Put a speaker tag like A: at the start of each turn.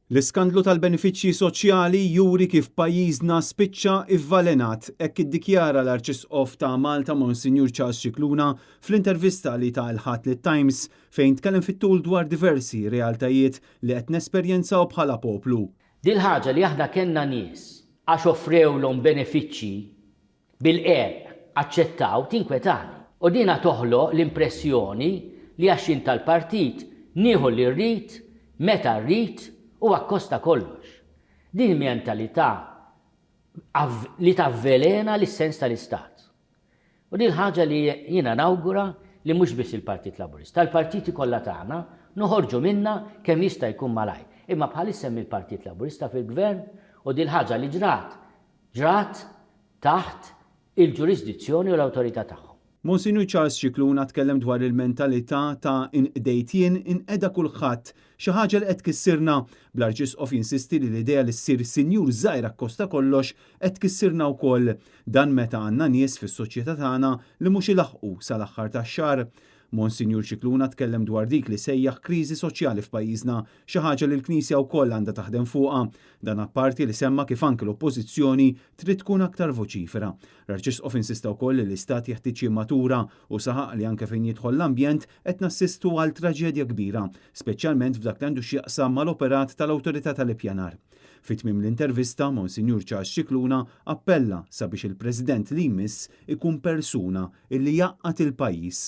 A: L-iskandlu tal-benefiċċji soċjali juri kif pajjiżna spiċċa ivvalenat, hekk iddikjara l-Arċisqof ta' Malta Monsinjur Charles Scicluna fl-intervista li ta l-Ħadd lit-Times fejn tkellem fit-tul dwar diversi realtajiet li qed nesperjenzaw bħala poplu.
B: Dil-ħaġa li aħna kellna nies għax offrewlhom benefiċċji bil-qerq aċċettaw tinkwetani. U dina toħloq l-impressjoni li għax jien tal-partit nieħu li rrid, meta rrid u akkost ta' kollox. Din mentalità li tavvelena lis-sens tal-Istat. U din ħaġa li jiena nawgura li mhux biss il-Partit Laburista, l-partiti kollha tagħna noħorġu minnha kemm jista' jkun malajr. Imma bħalissa hemm il-Partit Laburista fil-Gvern u dil-ħaġa li ġrat, ġrat taħt il-ġurisdizzjoni u l-awtorità tagħhom.
A: Monsinjur Charles Scicluna tkellem dwar il-mentalità ta' inqdejt jien, inqeda kulħadd, xi ħaġa li qed tkissirna, bl-Arċisqof jinsisti li l-idea li ssir sinjur żgħir akkost ta' kollox qed tkissirna wkoll. Dan meta għandna nies fis-soċjetà tagħna li mhux ilaħħqu sal-aħħar tax-xahar. Monsinjur Scicluna tkellem dwar dik li sejjaħ kriżi soċjali f'pajjiżna, xi ħaġa li l-Knisja wkoll għandha taħdem fuqha. Dan apparti li semma kif anke l-Oppożizzjoni trid tkun aktar voċifera. L-Arċisqof insista wkoll li l-Istat jeħtieġ jimmatura u saħaq li anke fejn jidħol l-ambjent qed nassistu għal traġedja kbira, speċjalment f'dak li għandu x'jaqsam mal-operat tal-Awtorità tal-Ippjanar. Fi tmiem l-intervista, Monsinjur Charles Scicluna appella sabiex il-President li jmiss ikun persuna illi jgħaqqad il-pajjiż.